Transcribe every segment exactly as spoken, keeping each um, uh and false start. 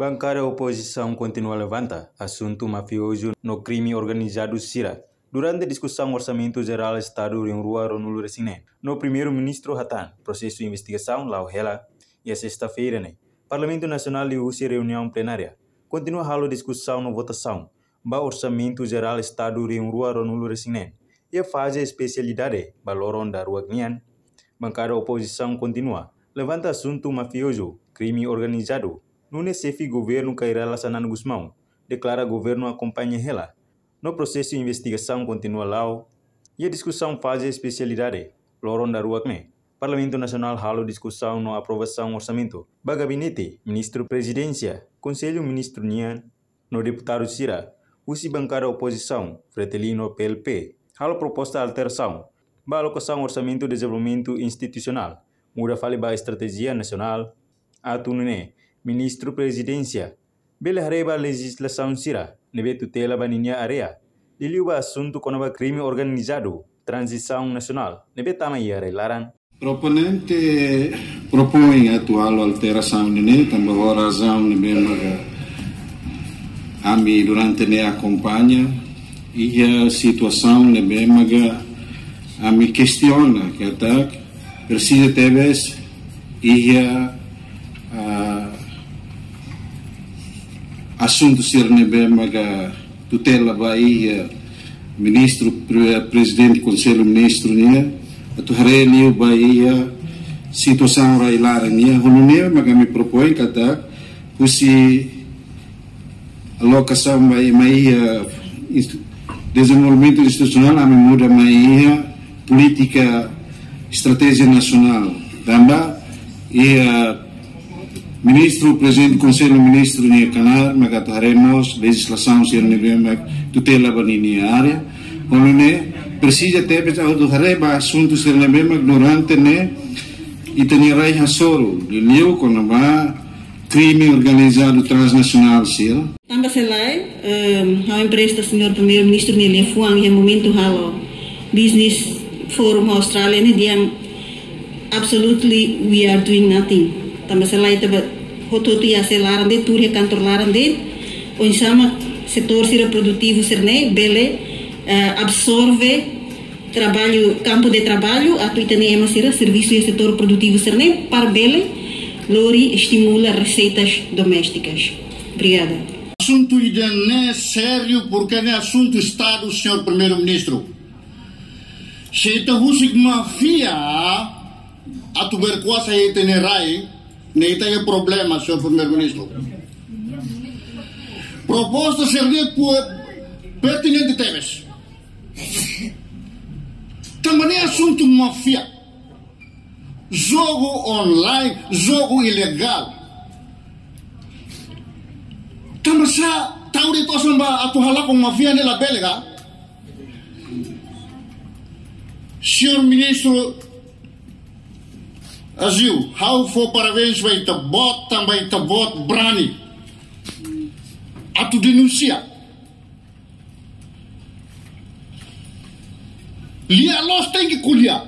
Bankada opozisaun kontinua levanta asuntu mafiozu no krime organizadu sira durante diskusaun Orsamentu Jerál Estadu rihun rua ruanulu-resin-neen. No Primeiru-Ministru hatán, prosesu investigasaun la'o hela. Iha sesta-feira ne'e, Parlamentu Nasionál liuhusi reuniaun plenária kontinua halo diskusaun no votasaun ba Orsamentu Jerál Estadu rihun rua ruanulu-resin-neen iha faze espesialidade ba loron daruak nian. Bankada opozisaun kontinua levanta asuntu mafiozu, krime organizadu. Nune'e xefe governu Kay Rala Xanana Gusmão deklara governu akompaña hela no prosesu investigasaun kontinua la'o. Iha diskusaun faze espesialidade loron daruak ne'e, Parlamentu Nasionál halo diskusaun no aprovasaun orsamentu ba gabinete, Ministru Prezidénsia, Konsellu Ministru nian, no deputadu sira husi bankada opozisaun, Fretilin no P L P, halo proposta alterasaun ba alokasaun Orsamentu Dezenvolvimentu Institusionál, muda fali ba Estratéjia Nasionál, atu nune'e Ministru Prezidénsia bele haree ba lejizlasaun sira ne'ebé tutela ba ninia área, liuliu ba asuntu kona-ba krime organizadu, tranzisaun nasionál ne'ebé tama iha rai-laran. Proponente propoin atu halo alterasaun ne'e, tanba ho razaun ne'ebé maka ami durante ne'e akompaña, iha situasaun ne'ebé maka ami kestiona katak presiza tebes iha, ah, asuntu sira ne'ebé maka tutela ba iha Ministru Pre-, Prezidente Konsellu Ministru nian, atu haree liu ba iha situasaun rai-laran nian. Ho nune'e maka ami propoin katak husi alokasaun ba iha, mai iha inst-, dezenvolvimentu institusionál, ami muda mai iha polítika, estratéjia nasionál. Tanba iha Ministru, Prezidente Konsellu Ministru nia knaar, maka atu haree mós lejizlasaun sira ne'ebé mak tutela ba ninia área. Ho nune'e presiza tebes atu haree ba asuntu sira ne'ebé mak durante ne'e ita-nia rai hasoru, liuliu kona-ba krime organizadu transnasionál sira. Tanba selae, ehm, ha'u empresta Señór Primeiru-Ministru nia liafuan iha momentu halo business forum Austrália ne'e dehan, absolutely we are doing nothing. Tanba selae ita ba hotu-hotu iha se laran de'it, tuur iha kantor laran de'it, oinsá mak setór sira produtivu sira-ne'e bele, eh, absorve traballu, kampu de traballu, atu ita-nia ema sira servisu iha setór produtivu sira-ne'e para bele lori estimula reseitas domésticas. Obrigada. Asuntu ida-ne'e sériu, porke ne'e asuntu Estadu, Señór Primeiru-Ministru. Se ita husik máfia atu berkuasa iha ita-nia rai, ne'e ita iha problema, Señór Primeiru-Ministru. Proposta sira-ne'e pertinente tebes. Tanba ne'e asuntu máfia. Jogu online, jogu ilegál. Tanba sá tau de'it osan ba atu halakon máfia ne'e labele ka? Señór Ministru Azil, ha'u fó parabéns ba Ita-Boot, tanba Ita-Boot brani atu denunsia. Lia loos tenke ko'alia.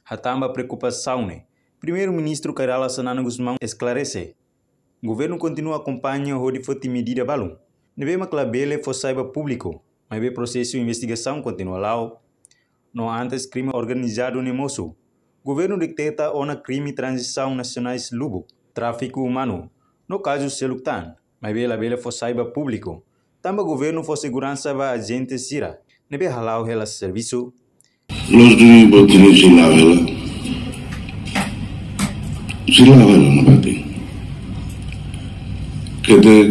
Hatán ba preokupasaun ne'e, Primeiru-Ministru Kay Rala Xanana Gusmão esklarese, governu kontinua akompaña hodi foti medida balun ne'ebé mak labele fó sai ba públiku, maibé prosesu investigasaun kontinua la'o. No antes krime organizadu ne'e mosu, governu deteta ona krime tranzisaun nasionais lubuk, tráfiku umanu, no kazu seluk tan, maibé labele fó sai ba públiku, tanba governu fó seguransa ba ajente sira ne'ebé hala'o hela servisu. Loos duni buat ne'e sei la'o hela. Sei la'o hela nafatin. Katak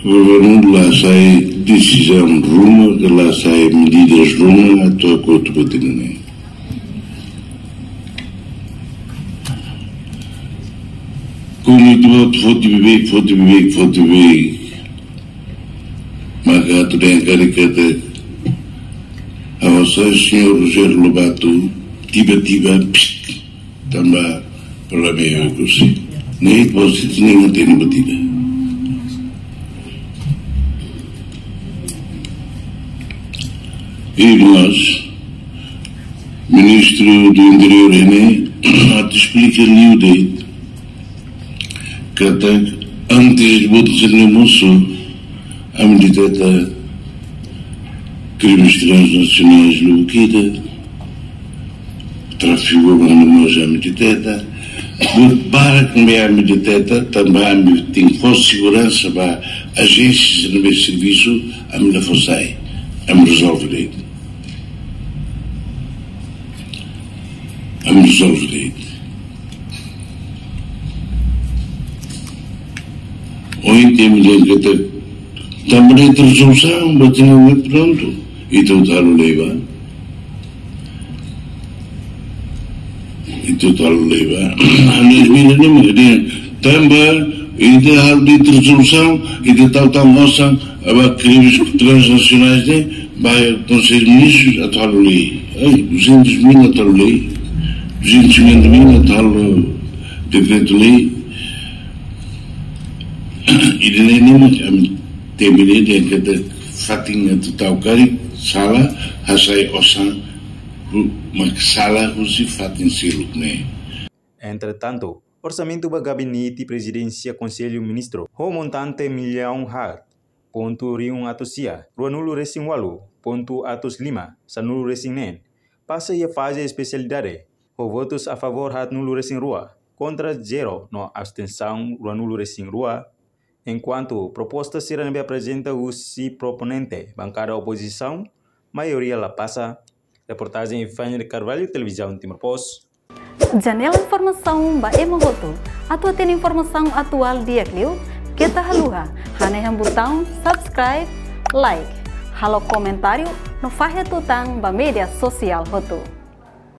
governu la sai desizaun ruma, ka la sai medidas ruma, atu hakotu buat ne'e. Komu ita-boot foti beibeik, foti beibeik, foti beibeik. Maka atu dehan karik katak, ha'u sai Señór Rogério Lobato, tiba-tiba, psst, tanba problema iha Oekusi. Ne'e ita-boot sente nia mate ni batida. I mós, Ministru do Interiór ne'e atu esplika liu de'it katak Antes de buat sira-ne'e mosu, ami deteta krimes transnasionais lubuk ida, tráfiku umanu mós ami deteta. Buat barak ne'ebé ami deteta, tanba ami tenke fó seguransa ba ajénsia sira ne'ebé servisu, ami la fó sai, ami rezolve de'it. Ami rezolve de'it. Ohin ita dehan katak tanba de'it rezolusaun, buat ne'e prontu. Ita hotu halo lei ba. Ita hotu halo lei ba. Hanya bila ne'e mak dehan tanba ita halo de'it rezolusaun, ita tau tan osan ba krimes transnasionais ne'e, ba Konsellu Ministrus atu halo lei. Ai, duzentos mil atu halo lei. Duzentos cinquenta mil atu halo dekretu-lei. Ida-ne'e ne'e mak ami temi dehan katak fatin atu tau karik sala, hasai osan hu-, mak sala husi fatin seluk ne'e. Entretantu, orsamentu ba Gabinete Prezidénsia Konsellu Ministru ho montante millaun haat pontu rihun atus sia ruanulu-resin-ualu pontu atus lima sanulu-resin-neen pasa iha faze espesialidade, ho votus a favór haatnulu-resin-rua, kontra zero no abstensaun ruanulu-resin-rua, enkuantu proposta sira ne'ebé aprezenta husi proponente bankada opozisaun, maioria la pasa. Reportajen Ifanya de Carvalho, Televizaun Timor Post. Janela informasaun ba ema hotu. Atu hatene informasaun atuál di'ak liu, keta haluha hanehan butaun subscribe, like, halo komentáriu no fahe tutan ba média sosiál hotu.